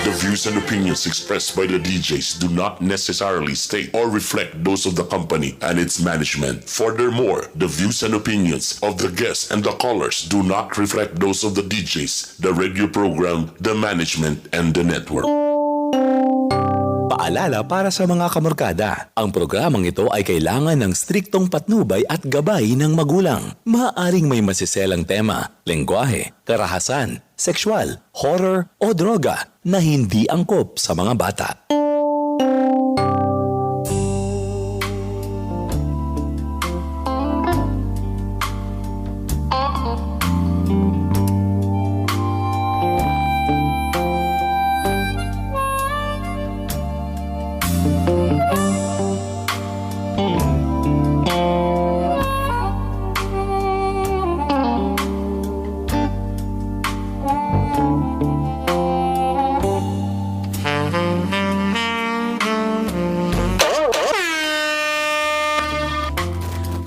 The views and opinions expressed by the DJs do not necessarily state or reflect those of the company and its management. Furthermore, the views and opinions of the guests and the callers do not reflect those of the DJs, the radio program, the management, and the network. Paalala para sa mga kamorkada, ang programang ito ay kailangan ng striktong patnubay at gabay ng magulang. Maaaring may masiselang tema, lengguwahe, karahasan, sexual, horror o droga na hindi angkop sa mga bata.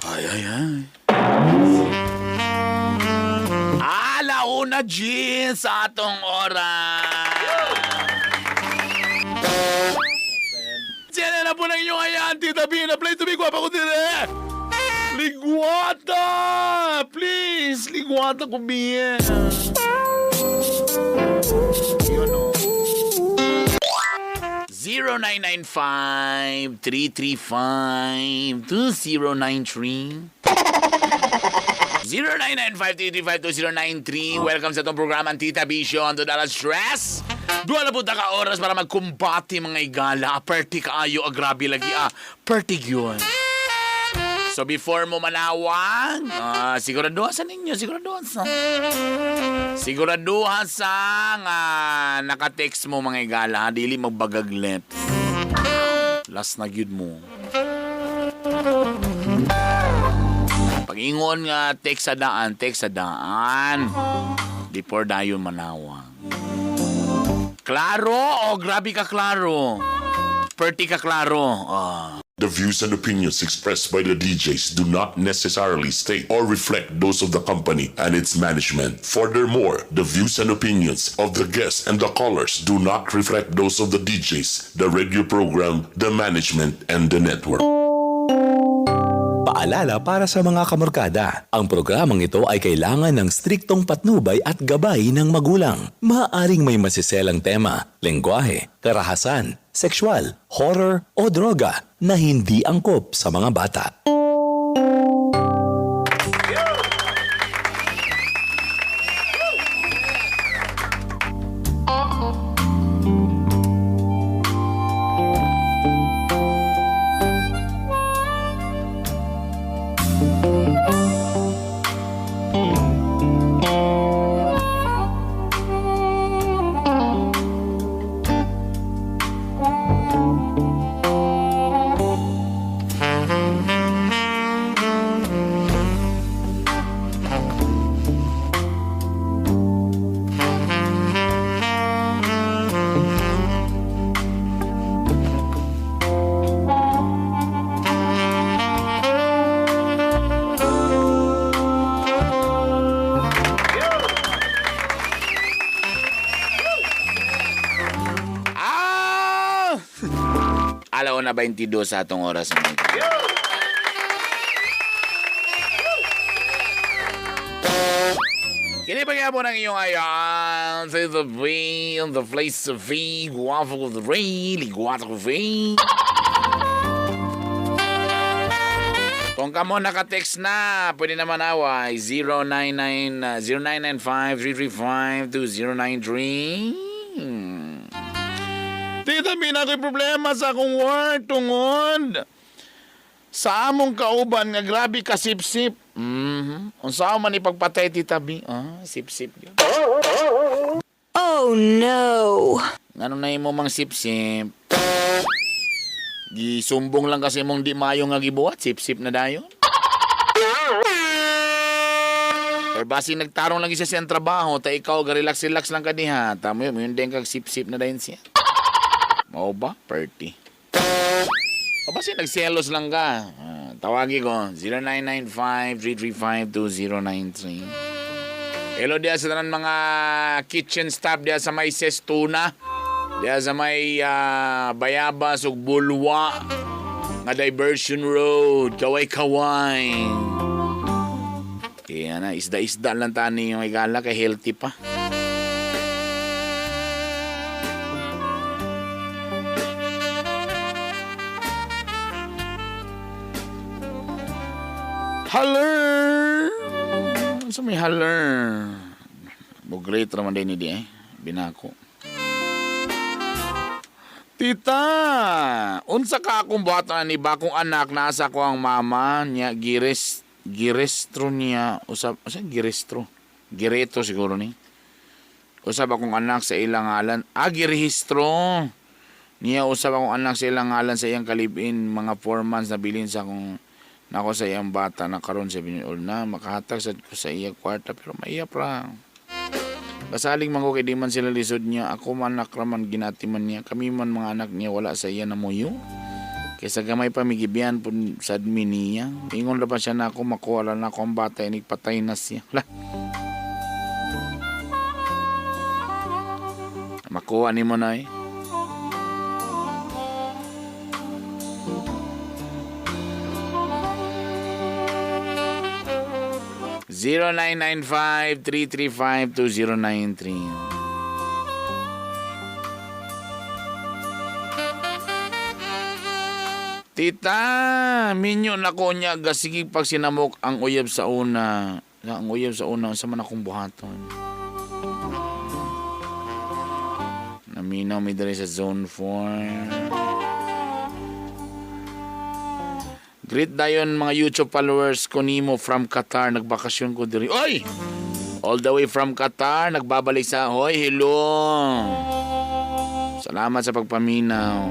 Ay, ay, ay. Alauna, Jean, sa atong oras. Diyan na po ng inyong ayan, Tita Bina. Play to be guwapa ko dire. Ligwata! Please, ligwata ko, Bien. Yun, oh. 0995-335-2093. 0995-335-2093. Welcome sa itong programa, ang Tita B Show, ang Dodala Stress. Duha na punta ka oras para magkumbati mga igala. Perti kaayo, agrabi lagi ah. Perti yun. So before mo manawag, siguraduhan sa ninyo, siguraduhan sa. Siguraduhan sa nga naka-text mo mga igala, ha? Dili magbagag lips. Last na gyud mo. Pag-ingon nga text sa daan, text sa daan. Before dayon manawag. Klaro o grabe ka klaro? Perti ka klaro. Ah. The views and opinions expressed by the DJs do not necessarily state or reflect those of the company and its management. Furthermore, the views and opinions of the guests and the callers do not reflect those of the DJs, the radio program, the management, and the network. Paalala para sa mga kamorkada, ang programang ito ay kailangan ng striktong patnubay at gabay ng magulang. Maaaring may masiselang tema, lengguwahe, karahasan, sexual, horror o droga na hindi angkop sa mga bata. Ah! Alauna 22 sa atong oras. Kini pa po ng iyong ayan sa the V, on the place of V, guwapo of the Ray, ligwata ko V. Kung kamo naka-text na, pwede naman away 099 0995 335 2093. Tita, may na ako'y problema sa akong work tungod sa among kauban nga grabe ka sip-sip. Unsa man ipagpatay, Tita B? Ah, sip-sip yun. Oh no! Ngano na imo mang sip-sip? Gisumbong lang kasi mong di mayo nga gibuhat, sip-sip na dayon. Or basi nagtarong lang isa siyang trabaho, ta ikaw ga-relax-relax lang ka diha. Tamo yun, yun din kag sip-sip na dayon siya. Mao ba? Party. O basi nagselos lang ka. Ah, tawagi ko, 0995-335-2093. Hello diya sa tanan mga kitchen staff diya sa may Tuna. Diya sa may Bayabas ug Bulwa nga diversion road, kaway-kaway. Kaya na, isda-isda lang tani yung igala kay healthy pa. Haller! Sa may haller? Mo-great raman din ni di eh. Binako. Tita, unsa ka akong buhaton ni bakong anak nasa ko ang mama niya girestro niya usab usa girestro. Gireto siguro ni. Usab akong anak sa ilang ngalan. Ah, girehistro. Niya usab akong anak sa ilang ngalan sa iyang kalibin mga 4 months na bilin sa akong nako sa iyang bata na karon 7 year old na makahatag sad ko sa iya kwarta pero maiya pra. Basaling man ko kay di man sila lisod niya. Ako man anak raman ginati man niya. Kami man mga anak niya wala sa iya namuyo. Kaysa gamay pa migibiyan pun sad mi niya. Ingon ra pa siya na ako makuha ra na ako ang bata inig patay na siya. Hala. Makuha nimo na eh. 0995-335-2093. Tita, minyo na ko niya gasigi pag sinamok ang uyab sa una. Ang uyab sa una, unsa man akong buhaton. Naminaw mi diri sa zone 4. Greet dayon mga YouTube followers ko nimo from Qatar. Nagbakasyon ko diri. Oy! All the way from Qatar, nagbabalik sa Hoy, hello. Salamat sa pagpaminaw.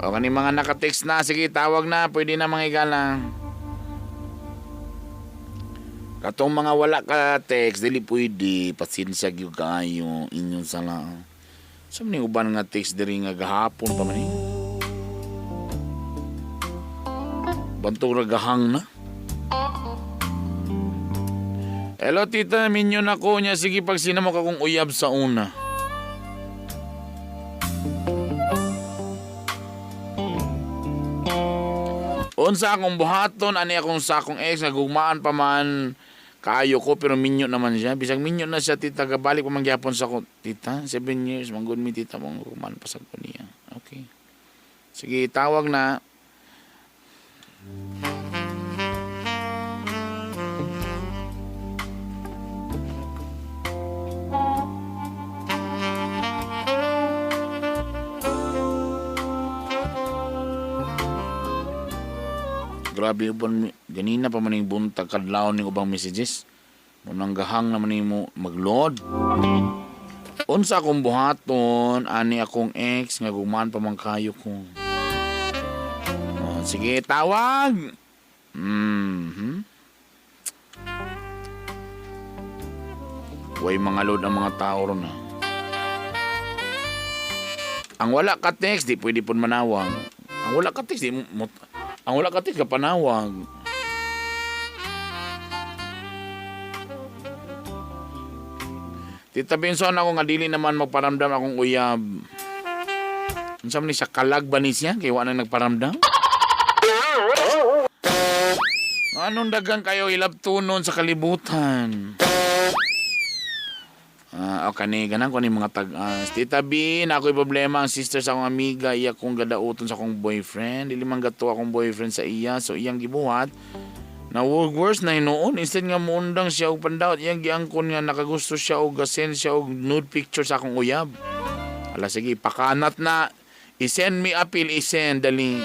O kani mga naka-text na, sige tawag na, pwede na mga igala. Katong mga wala ka text, dili pwede, pasensya gyud kaayo inyong sala. Sa man ning uban nga text diri nga gahapon pa man eh. Bantog ra gahang na. Hello tita, minyo na ko niya. Sige pag sinamok akong uyab sa una. Unsa akong buhaton, ani akong sa akong ex, nagugmaan pa man kaayo ko pero minyo naman siya. Bisag minyo na siya tita, gabalik pa man gyapon sa ko. Tita, 7 years, manggod mi tita, mangugmaan pa sa ko niya. Okay. Sige, tawag na. Grabe uban ganina pa man ning buntag kadlawon ning ubang messages. Munang gahang naman nimo magload. Unsa akong buhaton ani akong ex nga gugmaan pa man kayo ko. Oh, sige, tawag. Mhm. Way mga load ang mga tao ron ha. Ang wala ka text, di pwede pud manawag. Ang wala ka text, di mo, ang wala ka text, kapanawag. Tita Benson, ako nga dili naman magparamdam akong uyab. Unsa man ni siya kalag ba ni siya? Kay wa na nagparamdam? Anong dagang kayo ilabtunon sa kalibutan? Ah, okay ni ganang ko ni mga tag-as. Tita B, na ako'y problema ang sister sa akong amiga, iya kong gadauton sa akong boyfriend. Dili man gato akong boyfriend sa iya, so iyang gibuhat. Na worse na hinuon, instead nga muundang siya og pandawat, iyang giangkon nga nakagusto siya og gasend siya og nude picture sa akong uyab. Ala sige, pakanat na. I-send me appeal, i-send dali.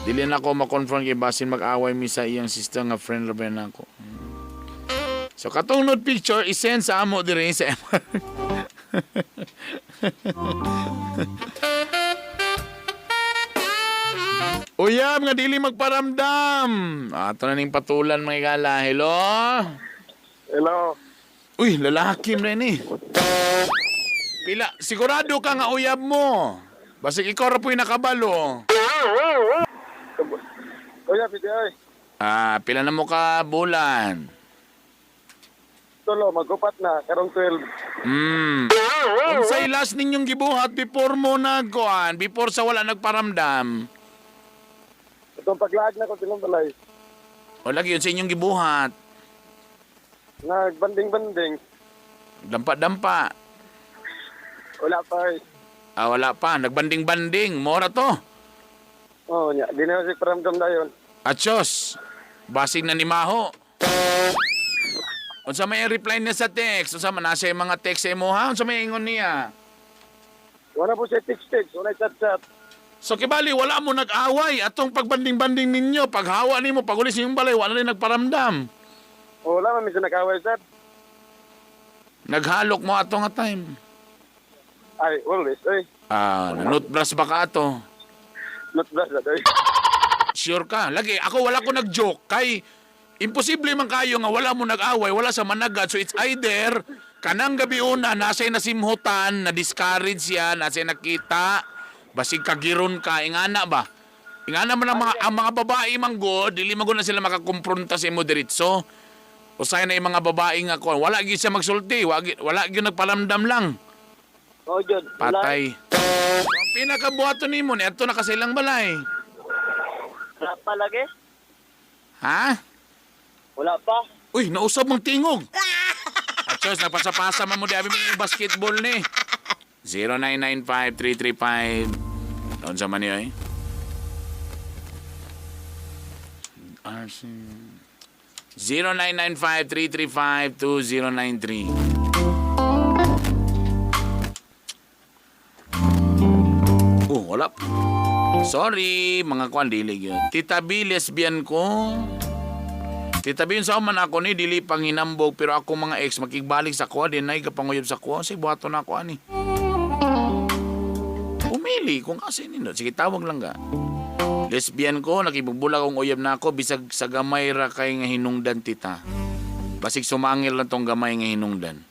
Dili na ako ma-confront kay basin mag-away mi sa iyang sister nga friend ra ba na ako. So katong nude picture i-send sa amo diri sa MR. Uyab nga dili magparamdam. Ato na ning patulan mga igala. Hello? Hello. Uy, lalaki man ni. Pila, sigurado ka nga uyab mo. Basig ikaw ra po'y nakabalo. Kuya, PDI. Ah, pila na mo ka bulan? Tulo, magupat na. Karong 12. Unsay last ninyong gibuhat before mo nagkuan, before sa wala nagparamdam? Itong paglaag na ko silang balay. O lagi yun sa inyong gibuhat. Nagbanding-banding. Dampa-dampa. Wala pa eh. Ah, wala pa. Nagbanding-banding. Mora to. Oo, nya. Di na si paramdam na yun. Achos. Basing na ni Maho. Unsa may reply niya sa text? Unsa man nasa yung mga text sa imo ha? Unsa may ingon niya? Wala po siya text-text. Wala chat-chat. So kibali wala mo nag-away atong pagbanding-banding ninyo, paghawa nimo, pagulis ninyong balay, wala na rin nagparamdam. Oh, wala man minsan nag-away, sir. Naghalok mo ato nga time. Ay, always, eh. Ah, nutbrush ba ka ato? Not bless that, eh. Sure ka. Lagi, ako wala ko nag-joke. Kay, imposible man kayo nga wala mo nag-away, wala sa managad. So it's either, kanang gabi una, nasa nasimhutan, na-discourage siya, nasa nakita, basig kagiron ka, ingana ba? Ingana man ang mga babae man god, dili man gud na sila makakumpronta sa imo diretso. Usay na yung mga babae nga ko, wala gyud siya magsulti, wala gyud nagpalamdam lang. Oh, Jud. Wala. Patay. So, ang pinakabuhaton nimo ni adto na kasi ilang balay. Wala pa lagi. Ha? Wala pa. Uy, nausab mong tingog. Achos, nagpasapasa man mo di abi mo yung basketball ni. 0995-335. Noon sa man niyo eh. RC. 0995-335-2093. Oh, wala. Sorry, mga kwan, dili yun. Tita B, lesbian ko. Tita B, sa man ako ni, dili panginambog, pero ako mga ex, makigbalik sa kuha, dinay kapanguyab sa kuha, say, buhato na ako, ani. Pumili kung asa nino. Sige, tawag lang ka. Lesbian ko, nakibugbula kong uyab na ako, bisag sa gamay ra kay nga hinungdan, tita. Basig sumangil lang tong gamay nga hinungdan.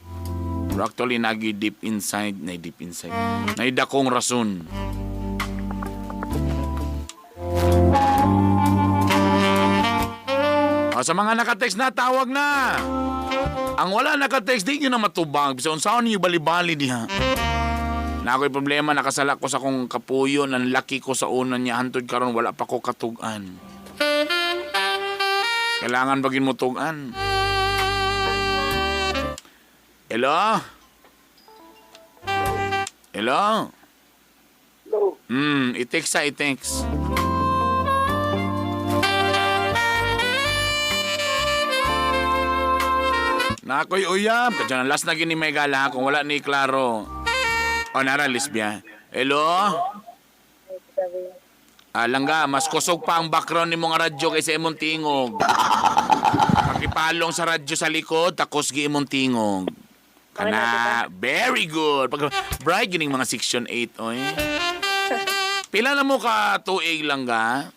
Pero actually, nagi deep inside, na deep inside. Naidakong rason. O, sa mga nakatext na, tawag na. Ang wala nakatext, di nyo na matubag. Bisa unsaon ninyo bali-bali diha. Na ako'y problema, nakasala ko sa akong kapuyo, ng laki ko sa una niya, hantod karon wala pa ko katugan. Kailangan bagin mo tugan. Hello? Hello? Hello. I-text sa i-text. Na ako'y uyab. Kadyan, last na gini may gala kung wala ni Klaro. O, nara, lesbia. Hello? Ah, langga, mas kusog pa ang background ni mga radyo kaysa imong tingog. Pakipalong sa radyo sa likod, takos gi imong tingog. Kana, very good. Pag bride gining mga section 8 oy. Pila na mo ka tuig lang ga?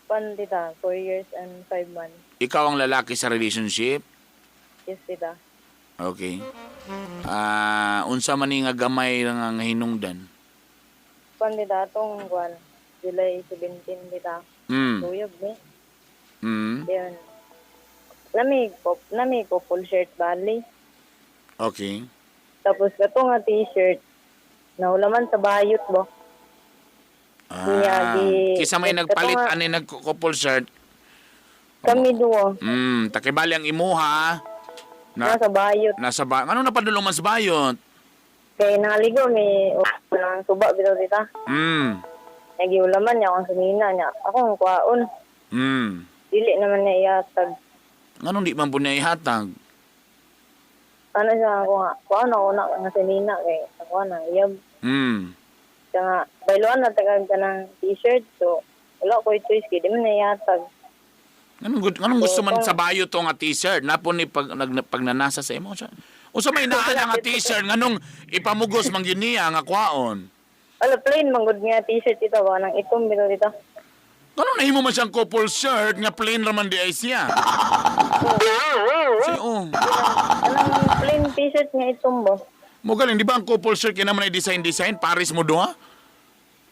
Pan, tita. 4 years and 5 months. Ikaw ang lalaki sa relationship? Yes, tita. Okay. Ah, unsa man ni nga gamay nga nga hinungdan? Pan, tita, atong kwan. July 17, tita. Uyab, ni. Yun. Nami ko full shirt bali. Okay. Tapos kato nga t-shirt. Naulaman sa bayot bo. Ah, Niya, kisa may kato nagpalit nga- ani nagko-couple shirt. Kami duo. Takibali ang imuha. Na, Nasa bayot. nasa ba? Ano napadulong man sa bayot? Kay naligo may ng suba bitaw tita. Nagiulaman niya akong sumina niya. Ako ang kwaon. Dili naman niya ihatag. Nganong di man po niya ihatag? Ano siya ako nga, kuhaan ako na nga sinina kay ako na iyab. Siya nga, bayloan na tagal ka ng t-shirt so wala ko choice kay di man naihatag. Nganong gusto man sa bayo to nga t-shirt? Napo ni pag, nag, pagnanasa sa imo siya. Unsa may naa nga t-shirt nganong ipamugos man gyud niya nga kwaon? Wala plain man gud nga t-shirt ito ba nang itom bitaw dito. Nganong nahimo man siyang couple shirt nga plain ra man di ay siya? Si oh. Anong plain t-shirt nga itom bo? Mo galing di ba ang couple shirt kay naman ay design design Paris mo duha?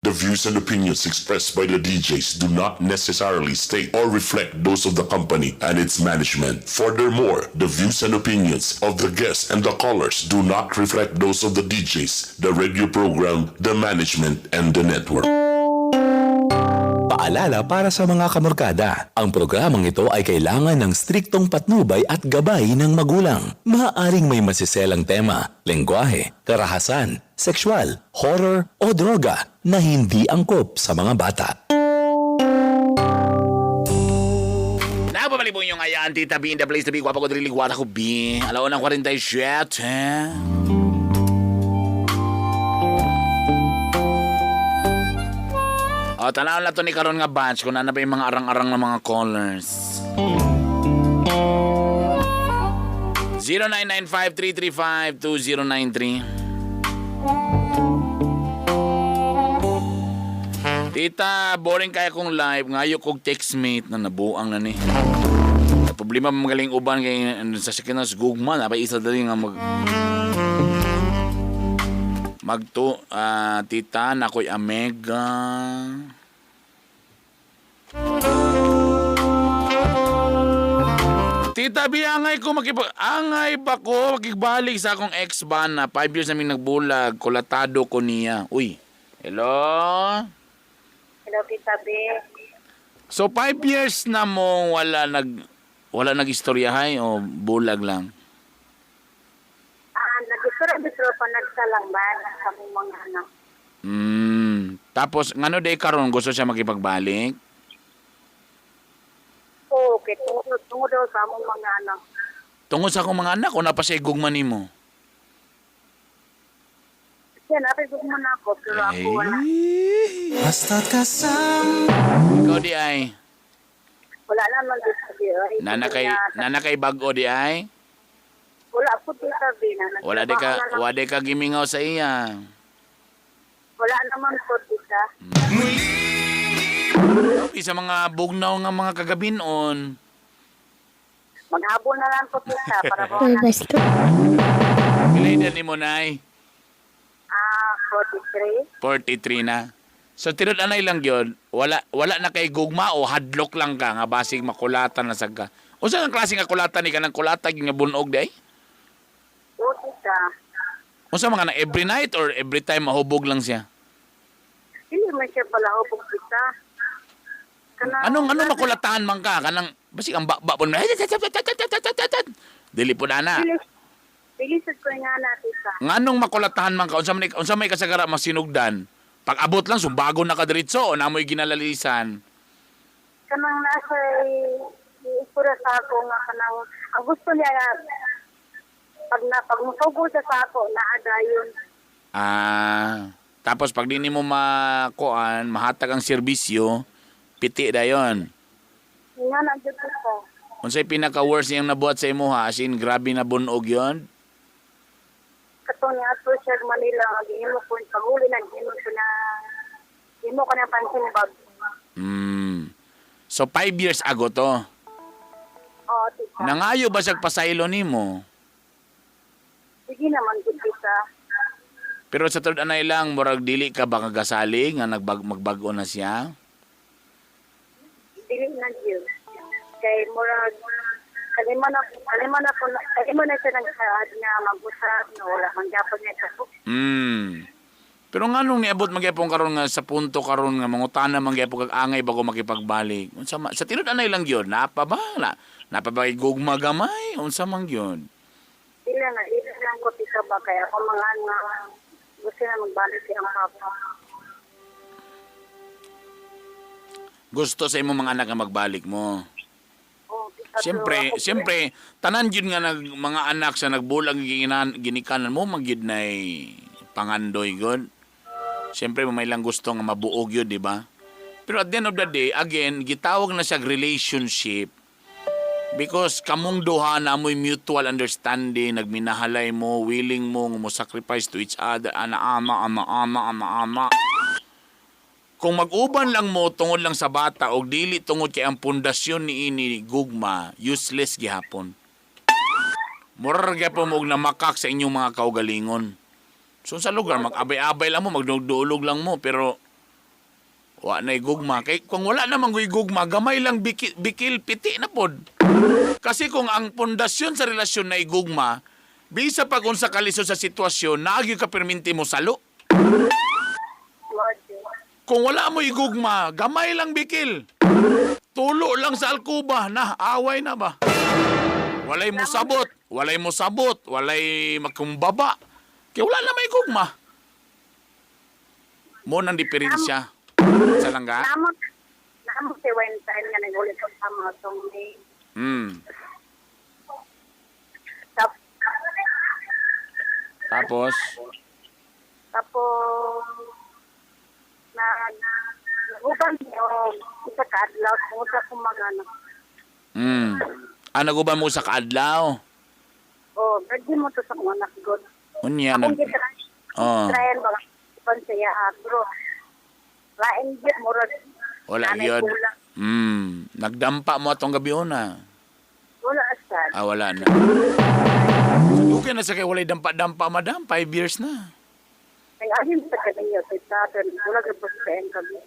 The views and opinions expressed by the DJs do not necessarily state or reflect those of the company and its management. Furthermore, the views and opinions of the guests and the callers do not reflect those of the DJs, the radio program, the management, and the network. Paalala para sa mga kamorkada, ang programang ito ay kailangan ng striktong patnubay at gabay ng magulang. Maaaring may masiselang tema, lengguwahe, karahasan, sexual, horror o droga na hindi angkop sa mga bata. Napabalik po inyong ayaan, Tita B in the place to be. Guwapo ko dili, guwata ko B. Alaw ng 47. O, tanaw na to ni karon nga batch kung ano ba yung mga arang-arang na mga callers. 0995-335-2093. Tita, boring kaya kong live. Ngayo kog textmate na nabuang na ni. Ang problema magaling uban kay ano, sa sakyan sa gugma na isa dali nga mag magto ah, tita na ko'y amega. Tita B, angay ko makipag... Angay ba ko makigbalik sa akong ex ba na 5 years namin nagbulag, kulatado ko niya. Uy, hello? Hello, Tita B. So 5 years na mo wala nagistoryahay o bulag lang? Ah, nag-isura pa nagsalangban sa among mga anak. Tapos ngano day karon gusto siya makipagbalik? Oo, okay. Tungod, tungod daw sa among mga anak. Tungod sa akong mga anak o napa siya gugma nimo? Siya, napigog mo na ako, pero ako wala. Basta't kasama Ikaw di ay. Wala naman, Tita B. Ay, Nana kay bag-o di ay. Wala po, Tita B. Na, Wala di ka nagtrabaho na lang. wala di ka gimingaw sa iya. Wala naman po, Tita. Uy, sa mga bugnaw nga mga kagabinon. Maghabol na lang po, Tita, para wala. Pila edad nimo nay? Ah, 43. 43 na. So tinud anay lang gyud, wala wala na kay gugma o hadlok lang ka nga basig makulatan na sad ka. Unsa nga klase nga kulatan ni kanang kulata gyud nga bunog day? Oo, Tita. Unsa mga na every night or every time mahubog lang siya? Hindi man siya pala hubog, Tita. Kanang- Anong anong makulatan man ka kanang basig ang bakba po. Dili po na. Bilis, bilis ko nga na, Tita. Nganong makulatahan man ka unsa may kasagara masinugdan? Pag abot lang sumbago na ka diretso o namoy ginalalisan. Kanang nasa iisura sa ako nga kanang ang gusto niya nga pag na pag musugo siya sa ako naa dayon. Ah, tapos pag di nimo makuan, mahatag ang serbisyo, piti dayon. Nga na jud ko. Unsay pinaka worst niyang nabuhat sa imuha as in grabe na bunog yon? Katong niya ato siya sa Manila gihimo ko paguli na gihimo ko na gihimo ko na pansin bag. So 5 years ago to. Oo, tita. Nangayo ba siya pasaylo nimo? Sige naman gud, tita. Pero sa tuod anay lang murag dili ka ba kagasali nga magbag-o na siya? Dili na gyud. Kay murag kalima na siya nagsaad nga mag-usap no wala man gyapon niya sa Pero nganong niabot magyapon karon nga sa punto karon nga mangutana man gyapon kag angay bago makipagbalik? Unsa ma, sa tinud anay lang gyud napa ba na napa ba kay gugma gamay unsa man gyud? Dili na, dili lang ko tita ba kaya ako mga anak gusto na magbalik si ang papa. Gusto sa imong mga anak nga magbalik mo. Oh, tita, pero Siyempre, ako- siyempre tanan gyud nga mga anak sa nagbulag ginikanan mo magyud nay pangandoy gud. Siyempre may lang gusto nga mabuog yun, di ba? Pero at the end of the day, again, gitawag na siya relationship. Because kamong duha na mo'y mutual understanding, nagminahalay mo, willing mo, mo sacrifice to each other, ana ama, ama, ama, ama, ama. Kung mag-uban lang mo tungod lang sa bata o dili tungod kay ang pundasyon ni ini gugma, useless gihapon. Mura gyapon mo og namakak sa inyong mga kaugalingon. So sa lugar, mag-abay-abay lang mo, magdulog lang mo, pero Wa na gugma. Kay kung wala naman ko'y gugma, gamay lang bikil, bikil piti na pod. Kasi kung ang pundasyon sa relasyon na gugma, bisa pag unsa kalisod sa sitwasyon, naagyo ka perminti mo salo. Kung wala mo igugma, gamay lang bikil. Tulo lang sa alkuba na, away na ba? Walay mo sabot, walay mo sabot, walay makumbaba. Kaya wala na may gugma. Mo nang diferensya. Sa langga? Namo namo si Wentine nga nagulit ko sa mga tong May. Tapos, Tapos nag naguban niyo sa kaadlaw kung sa kumagano. Ah, naguban mo sa kaadlaw. Oh, birthday mo to sa kong anak god. Unya, Akong nag. gitry. Oh. Tryan ba? Ipan siya ah, pero lain gyud murag Wala nanay yun. kulang. Nagdampa mo atong gabi una. Wala asad. Ah, wala na. So, okay na sa kay walay dampa-dampa, madam. 5 years na. Nag-ahin sa kaninyo sa taton, wala gyud sa kami.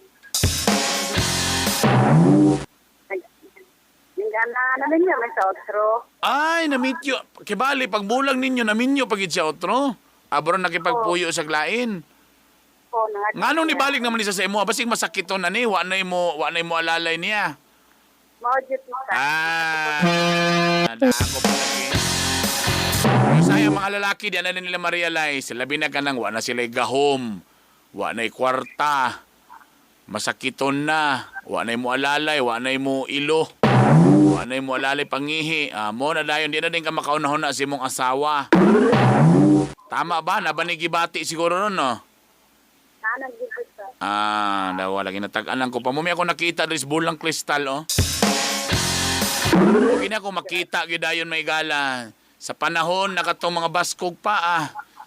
Nag na ninyo may sa otro. Ay, na-meet you. Kibali, pag bulang ninyo, na-meet pag siya otro. Abro nakipagpuyo sa glain. Oh, na. Nganong nibalik naman ni sa imo, basig masakit to na ni, wa na imo alalay niya. Mao jud mo sa. Ah, dako pa lagi. Pero sayang mga lalaki, di na nila ma-realize. Labi na kanang wa na sila gahom, wa na kwarta, masakiton na, wa na mo alalay, wa na mo ilo, wa na mo alalay pangihi. Ah, mo na dayon, di na din ka makaunahon na sa imong asawa. Tama ba? Nabanigibati siguro nun, no? Nanang jud sa. Ah, daw lagi natag-anan ko pa. Mumi ako nakita diri sa bulang kristal, oh. Okay na ako makita gyud dayon may gala. Sa panahon na katong mga baskog pa ah.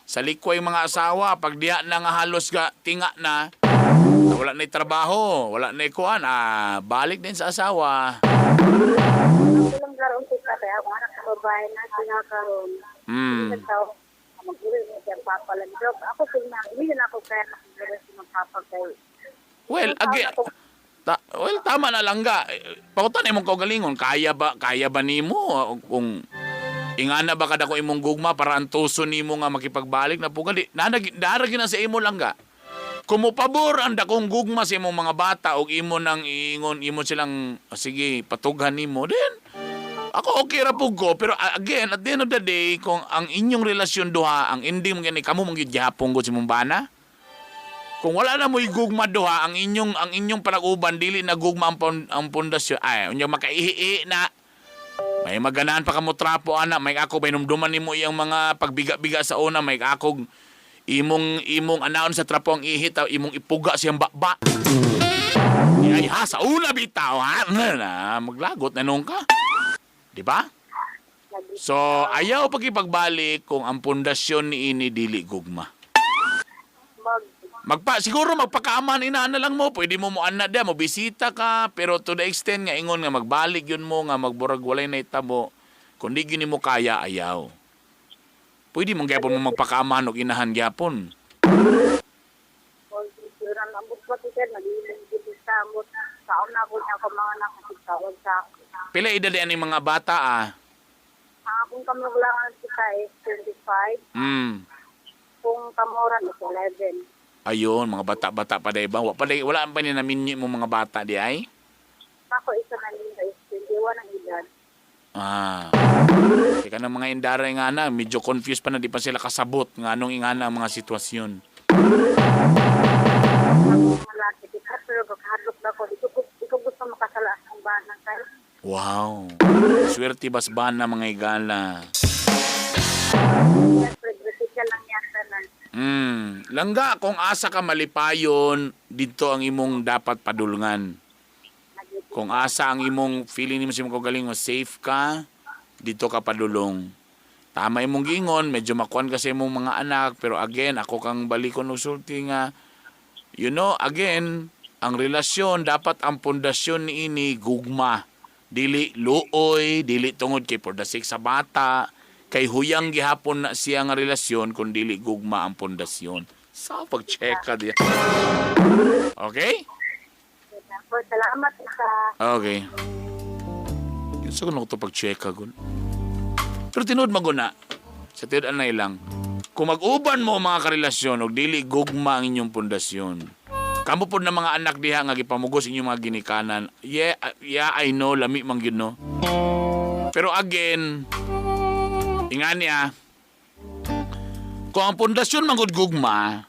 Sa likway mga asawa pag diha na nga halos ga tinga na, wala na trabaho, wala na kuan, ah, balik din sa asawa. Ako lang karon sa kay ako anak sa babae na sinakaron. Nagtaw mag-uri mo siya papa lang. Pero ako sila, hindi na ako kaya makiguro si mga papa kay. Well, again, well, tama na lang ga. Pakutan imong kaugalingon, kaya ba nimo kung ingana ba kada ko imong gugma para antuso nimo nga makipagbalik na pugali. Nanag daragi na sa imo lang ga. Kung mopabor ang dakong gugma sa imong mga bata og imo nang iingon imo silang, "Oh, sige, patughan nimo," then ako okay ra pug ko, pero again, at the end of the day, kung ang inyong relasyon duha ang ending mo gani kamo mong gihapon ko sa imong bana, kung wala na mo'y gugma duha, ang inyong panag-uban dili na gugma ang pundasyon, ay unya makaihi na may maganahan pa kamo trapo ana, may ako may numduman nimo iyang mga pagbiga-biga sa una, may akong imong imong anaon sa trapo ang ihi taw imong ipuga siyang bakba. Ay ha, sa una bitaw ha na maglagot na nung ka. Di ba? So, ayaw pakipagbalik kung ang pundasyon ni ini dili gugma. Mag Siguro magpakaaman ina na lang mo, pwede mo mo ana dia, mo bisita ka, pero to the extent nga ingon nga magbalik yun mo nga magburag walay na itabo, kung di gyud nimo kaya, ayaw. Pwede mong gyapon mo magpakaaman og inahan gyapon. Ang ambot pa sir, nag-iilang dito sa ambot. Kaon na ako niya ako mga anak kasi tawag sa ako. Pila edad ani mga bata ah? Ang akong kamuglangan kita is 25, kung kamuran is 11. Ayun, mga bata-bata pa day ba? Wa pa day, wala pa ni naminyo mo mga bata di ay? Ako isa na nila is 21 ang edad. Ah. Teka ng mga indaray nga na, medyo confused pa na, di pa sila kasabot nga anong ingana ang mga sitwasyon. Ako mga laki, di ka pero kakadlok na ko. Di ko gusto makasala ang bana kayo. Wow. Swerte bas ba na mga igala. Siyempre, grasya lang yata na. Langga, kung asa ka malipayon, dito ang imong dapat padulngan. Kung asa ang imong feeling nimo sa imong kaugalingon, safe ka, dito ka padulong. Tama imong giingon, medyo makuan ka sa imong mga anak, pero again, ako kang balikon og sulti nga, again, ang relasyon, dapat ang pundasyon niini gugma. Dili luoy, dili tungod kay for the sake sa bata, kay huyang gihapon na siya nga relasyon kung dili gugma ang pundasyon. Sa pag-check ka diya. Okay? O, salamat sa Okay. Yun sa kuno ko pag-check agon. Pero tinuod maguna, sa tinuod anay lang, kung mag-uban mo mga karelasyon og dili gugma ang inyong pundasyon. Kamo pod na mga anak diha nga gipamugos inyong mga ginikanan. Yeah, I know, lami man gyud, no. Pero again, ingani ah, kung ang pundasyon man gud gugma,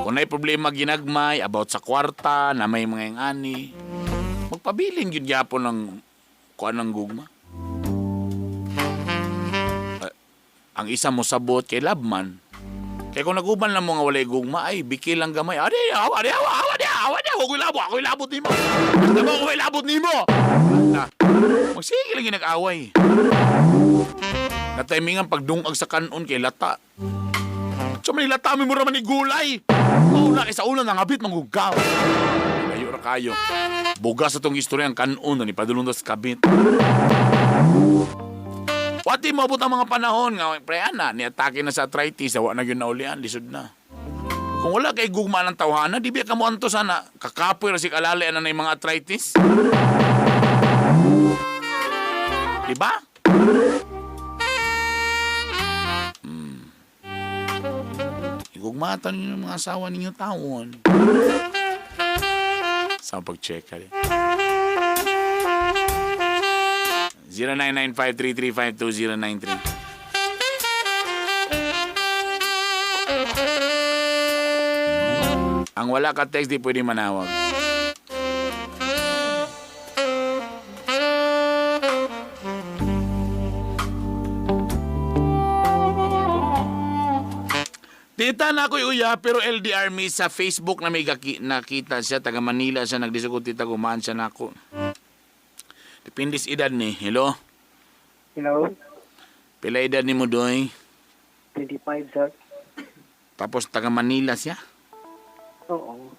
kung may problema ginagmay about sa kwarta, na may mga ingani, magpabilin gyud gyapon ng kuan ng gugma. Ah, ang isa mo sabot kay love man. Kay kung naguban lang mo nga walay gugma, ay biki lang gamay. Adi, awa, adi, awa, awa, adi, awa, adi, ako'y labot, ako'y labot nimo. Alam mo, ako'y labot nimo. Na, magsige lang yung nag-away. Natimingan pagdungag sa kanon kay lata. Sa man lata, may mura man ni gulay. Mauna kay sa una nangabit manggugaw. Layo ra kayo. Bugas sa tong istorya ang kanon na ni padulong tas kabit. Wati maabot ang mga panahon nga pre ana ni atake na sa arthritis, wa na gyud naulian, lisod na. Kung wala kay gugma ng tawhana, di ba ka mo anto sana kakapoy ra si kalali ana na yung mga arthritis? Di ba? Igugmatan ninyo ang mga asawa ninyo tawon. Sa pag-check ka rin. 0995-335-2093. Ang wala ka text, di pwede manawag. Tita na ako'y uya, pero LDR me sa Facebook na may nakita siya, taga Manila siya, nagdisugot tita, gumaan siya na ako. Depende sa edad ni. Hello? Hello? Pila edad ni mo, Doy? 25, sir. Tapos taga Manila siya? Oo.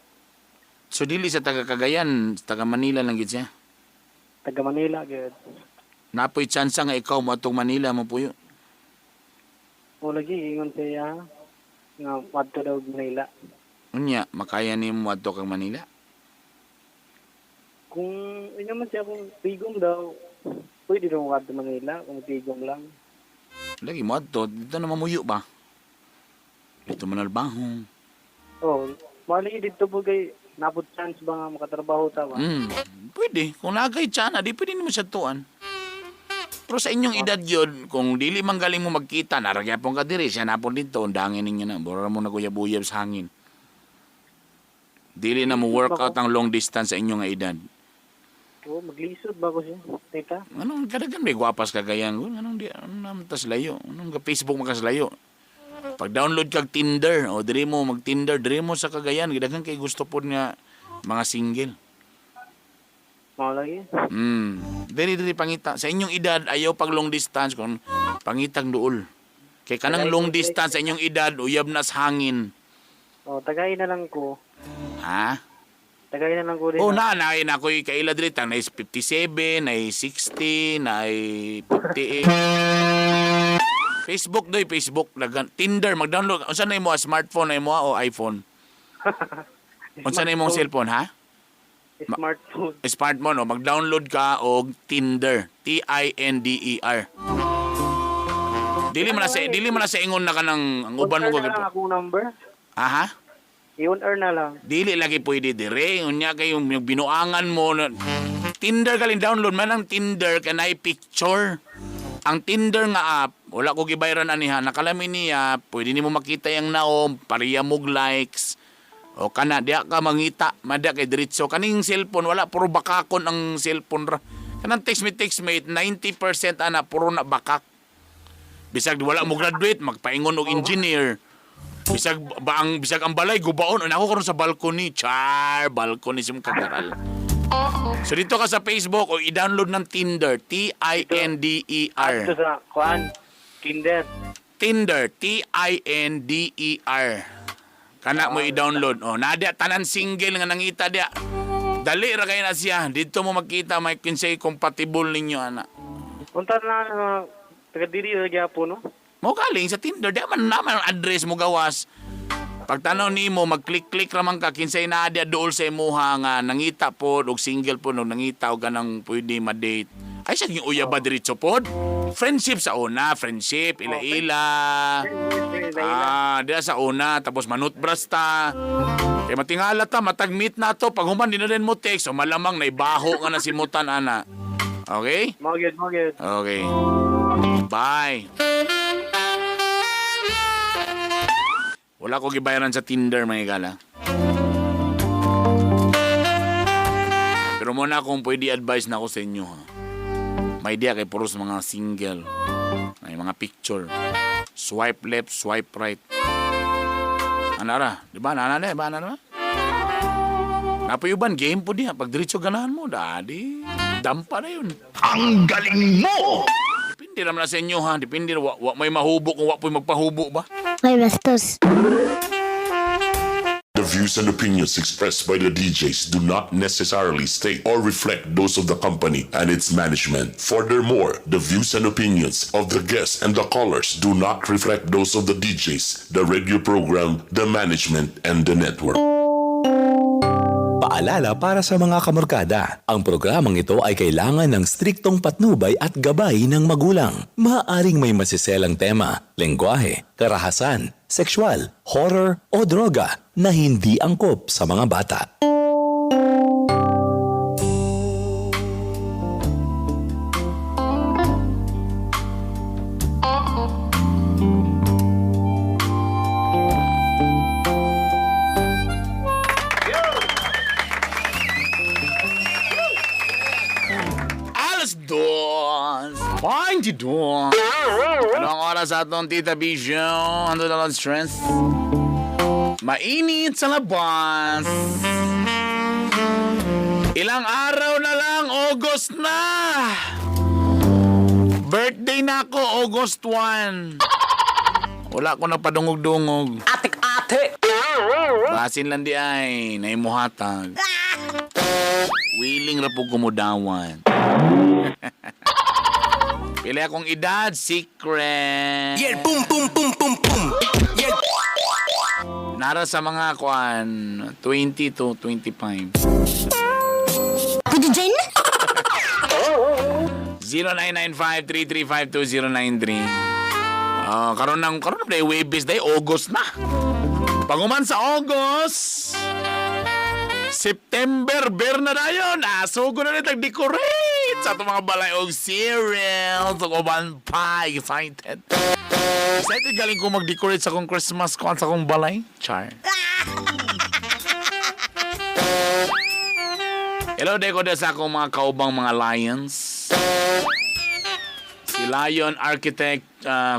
So dili sa taga Cagayan, taga Manila lang gid siya. Taga Manila, good. Napoy tsansa nga ikaw mo atong Manila mo puyo. O lagi, ingon siya nga madto daw Manila. Unya, makaya nimo adto kang Manila. Kung inyo man siya kung tigom daw, pwede daw madto Manila kung tigom lang. Lagi mo adto, dito na mamuyo ba? Dito manalbahong. Oh, mali dito po kay napod chance ba nga makatrabaho ta ba? Pwede. Kung nagay tsana, di pwede nimo siya tuan. Pero sa inyong edad yun, kung dili man galing mo magkita, naragyapon ka diri, siya napon dito, undangin ninyo na. Bora mo naguyab-uyab sa hangin. Dili na mo work out ang long distance sa inyong edad. Oh, maglisod ba ko siya, tita? Anong kadagan may gwapas kagayan? Anong di anong naman tas layo? Anong ka Facebook makaslayo? Pag download kag Tinder, o diri mo mag Tinder, diri mo sa Cagayan, gidaghan kay gusto pod nga mga single. Mao lagi. Diri diri pangita. Sa inyong edad ayaw pag long distance kon pangitang duol. Kay kanang long distance sa inyong edad uyab na sa hangin. Oh, tagay na lang ko. Ha? Tagay na lang ko din. Oh, na na na ako'y kaila diri tang na 57, na 60, na 58. Facebook doy, Facebook dagan Tinder mag-download. Unsa na imo ah, smartphone na imo ah, o iPhone? Unsa na imong cellphone ha? Smartphone. Smartphone o mag-download ka og Tinder. T I N D E R. Dili man na sa ingon na kanang ang uban mo On-air na lang ko. akong number. Aha. I-on-air na lang. Dili lagi pwede dire. Unya kay yung binuangan mo na, Tinder ka download man ang Tinder kanay picture. Ang Tinder nga app, wala ko gibayran aniha, nakalami niya, pwede nimo makita yang naom, pareha mog likes. O kana diha ka mangita, madya kay diretso kaning cellphone wala puro bakakon ang cellphone ra. Kanang text mate 90% ana puro na bakak. Bisag wala mo graduate, magpaingon og engineer. Bisag ba ang bisag ang balay gubaon, ana ako karon sa balcony, char, balcony sim kagaral. So dito ka sa Facebook o i-download ng Tinder, T I N D E R. Ato sa kuan, Tinder. Tinder, T I N D E R. Kana mo i-download. Oh, na dia tanan single nga nangita dia. Dali ra kay na siya. Dito mo makita may kinsay compatible ninyo ana. Punta na taga diri sa gyapon no. Mo galing sa Tinder, di man naman ang address mo gawas. Pagtanaw nimo mag-click-click raman ka kinsay naa diya duol sa imuha nga nangita pod og single pod og nangita og ganang pwede ma-date. Ay siya yung uyab ba diretso pod? Friendship sa una, friendship, ila-ila. Ah, diya sa una, tapos manutbras ta. Kay matingala ta, matag meet na to. Pag human, di na rin mo text. So malamang naibaho nga na simutan, ana. Okay? Mao gyud, mao gyud. Okay. Bye. Wala ko gibayaran sa Tinder, mga igala. Pero muna kung pwede advice na ako sa inyo, ha. May idea kay puros mga single. May mga picture. Swipe left, swipe right. Ano ra? Di ba? Nana na, ba? Nana na? Napayuban, game po diya. Pag diretso ganahan mo, daddy. Dampa na yun. Ang galing mo! Depende naman na sa inyo ha. Depende. Wa may mahubo kung wa po'y magpahubo ba? Ay, bastos. The views and opinions expressed by the DJs do not necessarily state or reflect those of the company and its management. Furthermore, the views and opinions of the guests and the callers do not reflect those of the DJs, the radio program, the management, and the network. Paalala para sa mga kamorkada, ang programang ito ay kailangan ng striktong patnubay at gabay ng magulang. Maaaring may masiselang tema, lengguwahe, karahasan, sexual, horror o droga na hindi angkop sa mga bata. Alas 2:22. Ano ang oras sa atong Tita Vision? Ano na lang stress? Mainit sa labas. Ilang araw na lang, August na! Birthday na ako, August 1. Wala ko na padungog-dungog. Atik-ate! Basin lang di ay, naimuhatag. Willing ra po kumudawan. Pili akong edad, secret. Yeah, boom, boom, boom, boom, boom. Yeah. Nara sa mga kuan, 20 to 25. Pwede dyan? 0995-335-2093. Ah, karon ng karon na Webes day August na. Panguman sa August. September ber na dayon. Ah, sugo na rin decorate sa atong mga balay og cereals ug uban pa. Excited. Excited galing ko mag-decorate sa akong Christmas kuan sa akong balay. Char. Hello, deko da sa akong mga kaubang mga lions. Si Lion Architect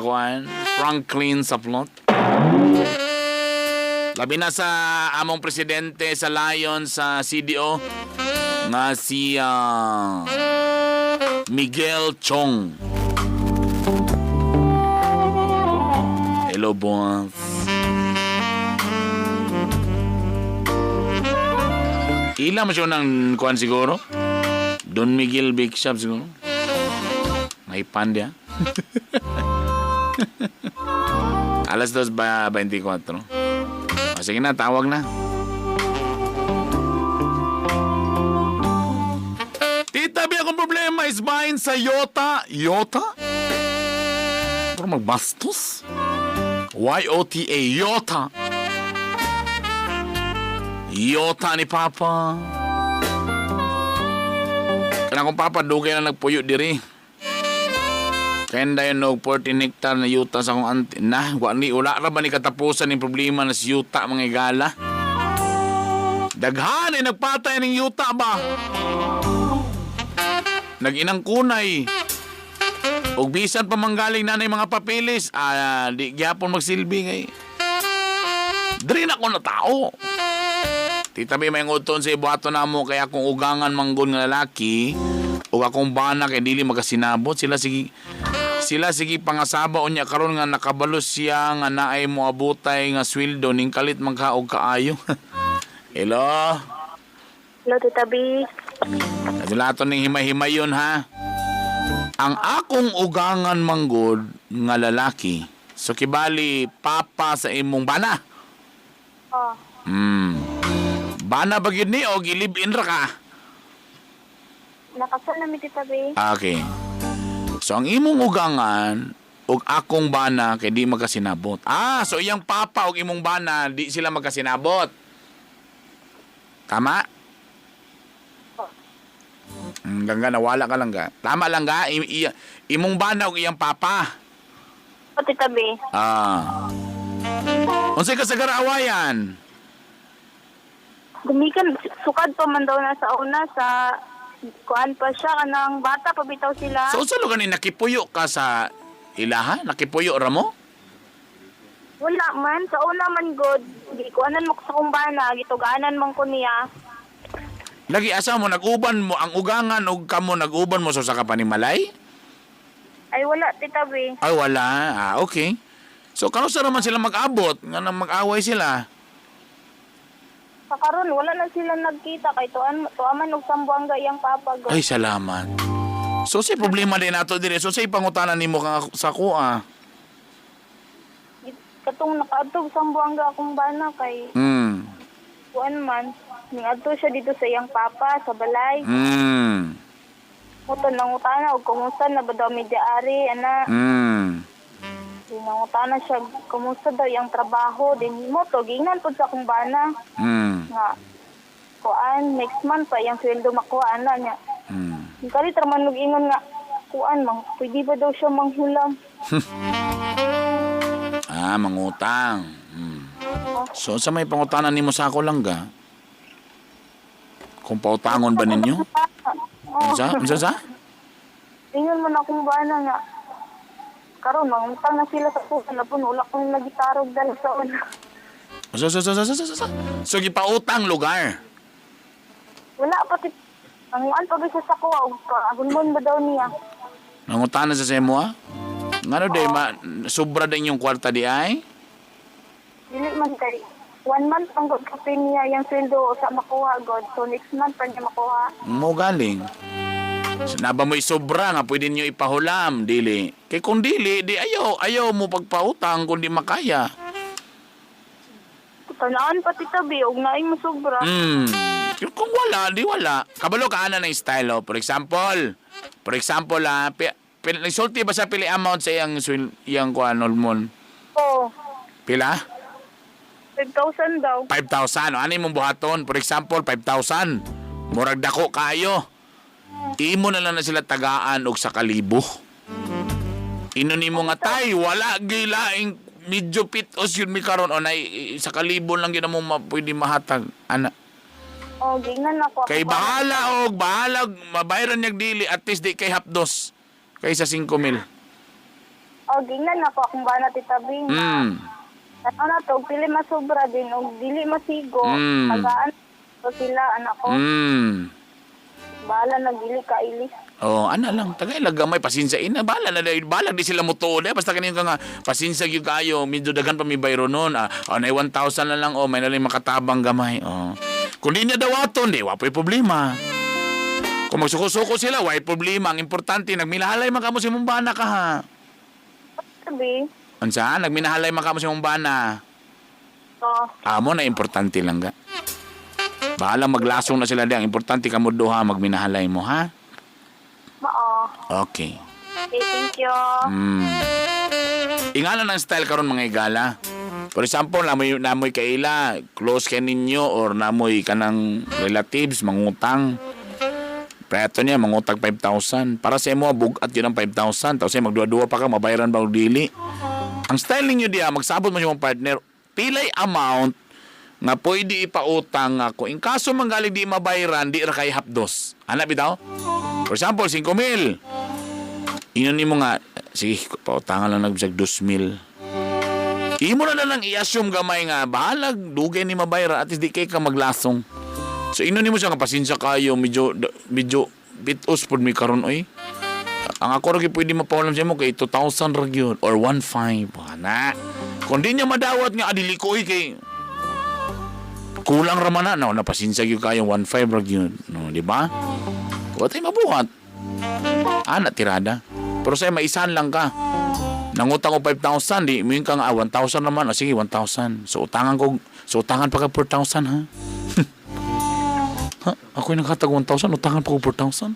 kuan, Franklin Saplot. Labi na sa among presidente sa Lion sa CDO nga si Miguel Chong. Hello, boss. Ila mo siya ng kuan siguro? Don Miguel Big Shop siguro? May pandya. Alas 2:24. O, sige na, tawag na. Tita, bi akong problema is bahin sa Yota. Yota? Pero magbastos? Y-O-T-A, Yota. Yota ni Papa. Kana kong Papa, dugay na nagpuyo diri. Kaya dayon og 14 hectare na yuta sa akong auntie. Na, wa ni wala ra ba ni katapusan ning problema na si yuta mga igala. Daghan ay nagpatay ning yuta ba? Nag-inang kunay. Og bisan pa manggaling nanay mga papeles, ah, di gyapon magsilbi kay. Diri na ko na tao. Tita B, may nguton sa ibuhaton na mo kaya kung ugangan manggon nga lalaki ug akong bana kay dili magasinabot sila sige sila sige pangasaba unya karon nga nakabalo siya nga naay moabutay nga sweldo ning kalit man ka og kaayo. Hello. Hello, Tita B. Kadulaton ning himay-himayon ha. Ang akong ugangan manggod nga lalaki. So kibali papa sa imong bana. Oh. Bana ba gyud ni o gi-live-in ra ka? Nakasal na mi, Tita B. Ah, okay. So ang imong ugangan ug akong bana kay di magkasinabot. Ah, so iyang papa ug imong bana di sila magkasinabot. Tama? Gangga, nawala ka lang ga. Tama lang ga, imong bana ug iyang papa. Oh, Tita B. Ah. Unsay kasagara awayan? Gumikan, sukad pa man daw na sa una sa kuan pa siya kanang bata pa bitaw sila. So unsa lugar ni nakipuyo ka sa ilaha? Nakipuyo ra mo? Wala man, sa una man good. Gikuanan mo ko sa kumbana, gituganan man ko niya. Lagi asa mo nag-uban mo ang ugangan ug kamo nag-uban mo sa usa ka panimalay? Ay wala, Tita B. Ay wala. Ah, okay. So kanusa naman sila mag-abot nga nang mag-away sila? Sa karon wala na sila nagkita kay tuan tuaman og Sambuanga iyang papa god. Ay salamat. So say problema din nato dire. So say pangutana nimo kang sa kuha. Katong nakaadto Sambuanga akong bana kay kuan man niadto siya dito sa iyang papa sa balay. Muto nangutana og kumusta na ba daw mi diari ana. Nangutana siya kumusta daw iyang trabaho din mo to giingnan pud sa akong bana nga kuan next month pa iyang sweldo makuha ana niya. Kalit ra man og ingon nga kuan mang pwede ba daw siya manghulam. Ah, mangutang. So sa may pangutana nimo sa ako lang ga? Kung pautangon ba ninyo? Oh. Unsa? Unsa sa? Ingon man akong bana nga karon mangutang na sila sa kuan na pun wala kong nagitarog dala sa una. So, so, so, so, so, so, so. So, gipautang lugar. Wala pa ti ang pa bisa sa kuha og pagunmon ba daw niya. Nangutana sa semo, ah? Ngano day, ma, sobra din yung kwarta di ay? Dili man kay one month ang god kape niya yung sweldo sa makuha god. So next month pa niya makuha. Mo galing. Naba mo'y sobra nga pwede niyo ipahulam, dili. Kay kung dili, di ayaw, ayaw mo pagpautang kung di makaya. Tanaan pa tita B og naay mo sobra. Kung wala, di wala. Kabalo ka ana ng style, oh. For example, ah, nagsulti ba sa pili amount sa iyang, iyang kuan, Olmon? Oh, Pila? 5,000 daw. 5,000. O, ano imong buhaton? For example, 5,000. Murag dako kayo. Imo na lang na sila tagaan og sa kalibo. Ino nimo nga tay, wala gilaing medyo pitos yun mi karon o na sa kalibo lang gyud mo pwede mahatag. Ana. Oh, gingnan ako. Kay bahala og bahala og mabayran niyag dili at least di kay hapdos kaysa 5,000. Oh, gingnan ako akong bana tita B. Ano na to, pili masobra din og dili masigo. Tagaan ko sila anak ko. Bahala na dili ka ilis. Oh, ana lang, tagay lang gamay pasensya ina, bala na dahil bala di sila mutuo dahil basta kanin ka nga pasensya gyud kayo, medyo daghan pa mi bayro noon. Ah, oh, nay 1,000 na lang oh, may nalang makatabang gamay. Oh. Kung di niya dawaton, di wa po'y problema. Kung magsuko-suko sila, way problema. Ang importante, nagminahalay man kamo si mong bana ka ha. Sabi, Unsa? Nagminahalay man kamo si mong bana. oh, Amo na importante lang ga. Bahala maglasong na sila di. Ang importante kamo duha magminahalay mo ha. mao. Okay. Okay, thank you. Ingana ng style karon mga igala. For example, namoy kaila, close kay ninyo or namoy kanang relatives mangutang. Preto niya mangutag 5,000. Para sa imo bugat yun ang 5,000. Tapos ay magduwa-duwa pa ka mabayaran ba og dili. Ang style ninyo diya magsabot mo yung partner, pilay amount nga pwede ipautang ako. In kaso manggaling di mabayaran, di ra kay hapdos. Ana bitaw? For example, 5,000. Inon nimo nga, sige, pautangan lang nagbisag 2,000. Imo na lang i-assume gamay nga, bahalag, dugay ni mabayra, at least di kay ka maglasong. So, inon nimo siya nga, pasensya kayo, medyo, medyo, bitos pod mi karon oy. Ang ako ra gyud pwede mapahulam sa imo kay 2,000 ra gyud or 1,500. Ana. Kung di niya madawat nga adili ko oy kay kulang ra man na no, napasensya gyud kayo 1,500 ra gyud. No, di ba? Wa tay mabuhat. Ana tirada. Pero sa maisan lang ka. Nangutang ko 5,000, di mo ka nga, ah, 1,000 naman. O sige, 1,000. So utangan ko So utangan pa ka 4,000 ha? Ha? Ako'y naghatag 1,000, utangan pa ko 4,000?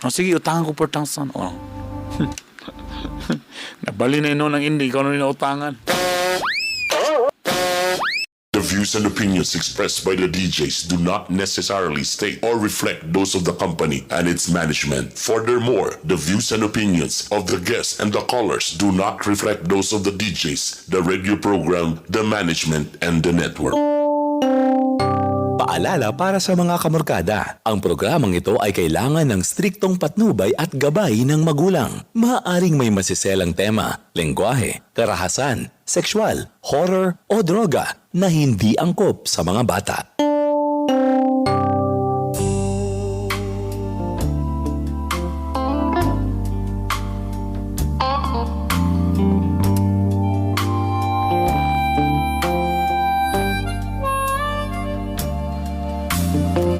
Oh, sige, utangan ko 4,000. Oh. Nabali na ino ng hindi, ikaw na utangan. The views and opinions expressed by the DJs do not necessarily state or reflect those of the company and its management. Furthermore, the views and opinions of the guests and the callers do not reflect those of the DJs, the radio program, the management, and the network. Paalala para sa mga kamorkada, ang programang ito ay kailangan ng striktong patnubay at gabay ng magulang. Maaaring may masiselang tema, lengguwahe, karahasan, sexual, horror o droga na hindi angkop sa mga bata.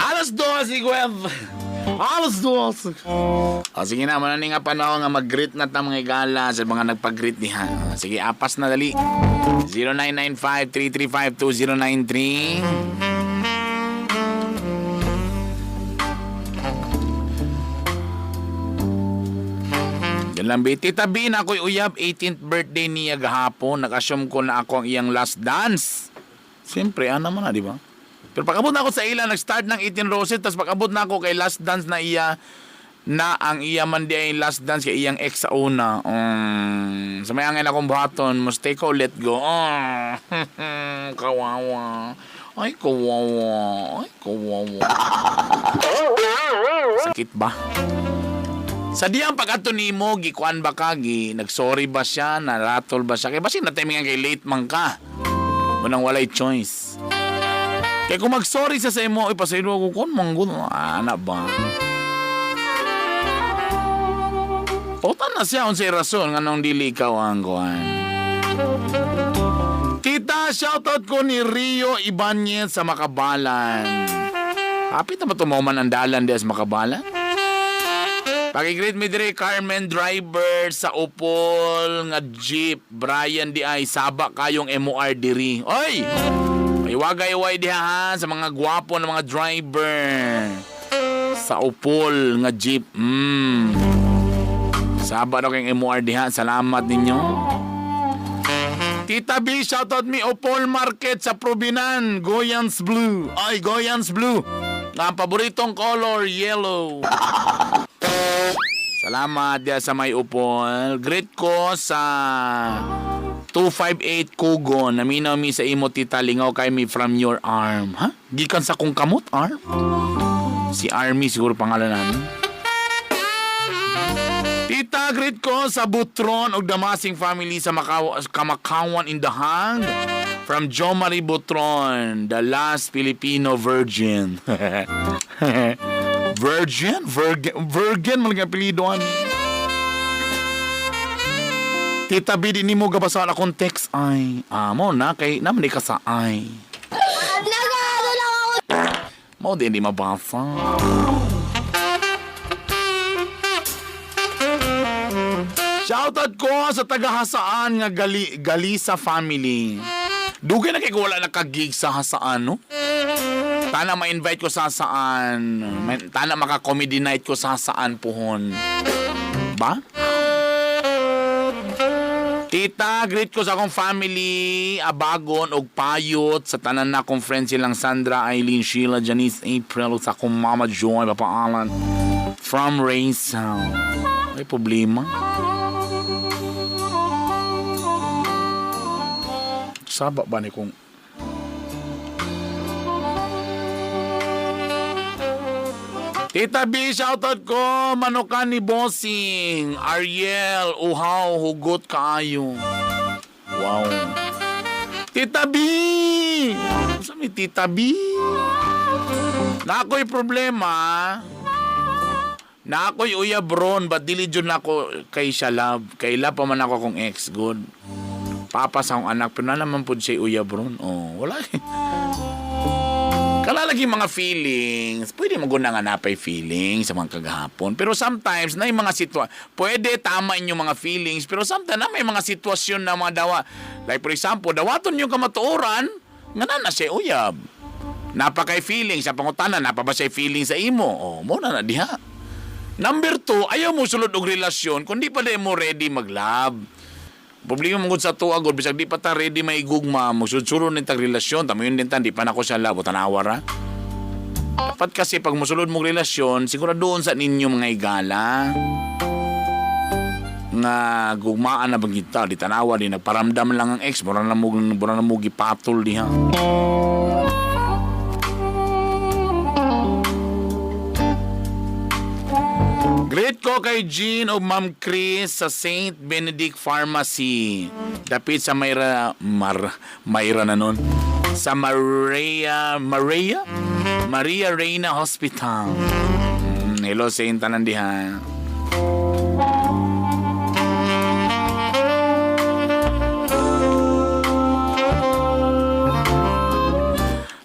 Alas 2:50. Alas 2. O sige na, muna ni nga panahon nga mag-greet na ta mga igala sa mga nagpag-greet niha. O, sige, apas na dali. 0995-335-2093. Yan lang, be. Tita B, na ako'y uyab, 18th birthday niya gahapon. Nag-assume ko na ako ang iyang last dance. Siyempre, ano naman na, di ba? Pero pag-abot na ako sa ila, nag-start ng 18 roses, tapos pag-abot na ako kay last dance na iya, na ang iya man di ay last dance kay iyang ex sa una. Sa may angin akong buhaton, must take or let go. Oh, kawawa. Ay, kawawa. Ay, kawawa. Sakit ba? Sa diyang pag-ato nimo, gikuan ba ka, gi, nagsorry ba siya, naratol ba siya? Kaya basin na kay late man ka. Munang walay choice. Kaya kung mag-sorry siya sa imo, ipasaylo ako kon manggod, ana ba? Pautan na siya unsay rason nganong dili ikaw ang kuan. Tita, shoutout ko ni Rio Ibanez sa Makabalan. Happy na ba tumaman ang dalan diya sa Makabalan? Pakigreet mi dire Carmen driver sa Upol nga jeep Brian di ay saba kayong MOR diri. Oy! Iwagay-way diha ha sa mga gwapo na mga driver sa Upol nga jeep. Saba daw kayong MOR diha. Salamat ninyo. Tita B, shoutout mi Opol Market sa Probinan, Goyans Blue. Ay, Goyans Blue. Ang paboritong color, yellow. Salamat diya sa may Upol. Greet ko sa 258 Kugon. Naminaw mi sa imo tita lingaw kay mi from your arm. Ha? Gikan sa kong kamot arm? Si Army siguro pangalan namin. Tita, greet ko sa Butron og Damasing family sa Kamakawan in the Hang. From Jo Marie Butron, the last Filipino virgin. Virgin? Virgin? Virgin? Malagang apelido ani. Tita B, di nimo gabasaan akong text ay. Amo na, kay naman di ka sa ay. Nagano lang ako. Mo di hindi mabasa. Shoutout ko sa taga-Hasaan nga Galisa family. Dugay na kay ko wala nakagig sa Hasaan, no? Tana ma-invite ko sa Hasaan. Tana maka-comedy night ko sa Hasaan puhon. Ba? Tita, greet ko sa akong family, abagon og payot sa tanan na akong friends silang Sandra, Eileen, Sheila, Janice, April, ug sa akong Mama Joy, Papa Alan, from Raysound. May problema. Saba ba ni kung Tita B, shoutout ko, manukan ni Bossing, Ariel, uhaw, hugot kaayo. Wow. Tita B! Sa may Tita B? Na ako'y problema. Na ako'y uyab ron, but dili jud na ako kay siya love. Kay love pa man ako akong ex, good. Papa sa akong anak, pero na naman po siya uyab ron. Oh, wala eh. Kalalagi mga feelings, pwede mo guna nga napay feelings sa mga kagahapon. Pero sometimes, na yung mga pwede tama inyong mga feelings, pero sometimes na may mga sitwasyon na mga dawa. Like for example, dawaton yung kamatuoran, Nga na na siya uyab. Napakay feeling sa pangutana, napa ba siya feeling sa imo? Oh, mo na na diha. Number two, ayaw mo sulod og relasyon kung di pa di mo ready mag-love. Problema mo gud sa tuwa gud bisag di pa ta ready maigugma, mo sulod ni tag relasyon, tamo yun din tan di pa nako siya love, tanawa ra. Dapat kasi pag musulod mong relasyon, siguro doon sa ninyo mga igala nga gugmaan na bang kita, di tanawa di nagparamdam lang ang ex, mura na mo gipatol diha. Great ko kay Jean o Ma'am Chris sa St. Benedict Pharmacy. Dapit sa Mayra Mar Mayra na nun. Sa Maria Maria Maria Reina Hospital. Hello Saint tanan diha.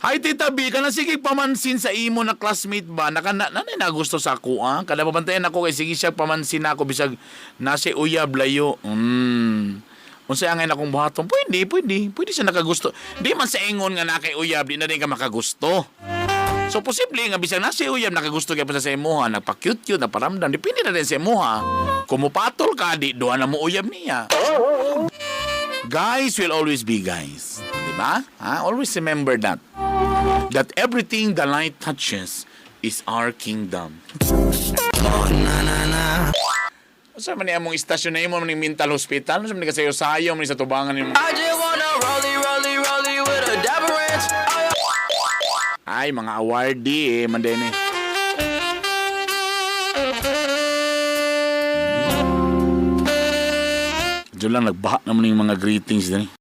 Hi Tita B, kana sige pamansin sa imo na classmate ba? Naka na, nanay na gusto sa ako ah. Kada pabantayan ako kay sige siya pamansin ako bisag nasa uyab layo. Unsa angay akong buhaton? Pwede, pwede. Pwede siya nakagusto. Di man sa ingon nga na kay uyab, di na din ka makagusto. So posible nga bisag nasa uyab nakagusto gyapon sa imuha, nagpa-cute cute, nagparamdam, depende na din sa imuha. Kung mupatol ka, di duha na mo uyab niya. Guys will always be guys. Di ba? Ha? Always remember that. That everything the light touches is our kingdom. Unsa man ni among istasyon na imo man mental hospital? Unsa man ni kasayo-sayo man ni sa tubangan nimo? I just wanna rollie, rollie, rollie with a dapper ranch. Ay, mga awardee eh, man din eh. Diyan lang, nagbaha naman yung mga greetings din eh.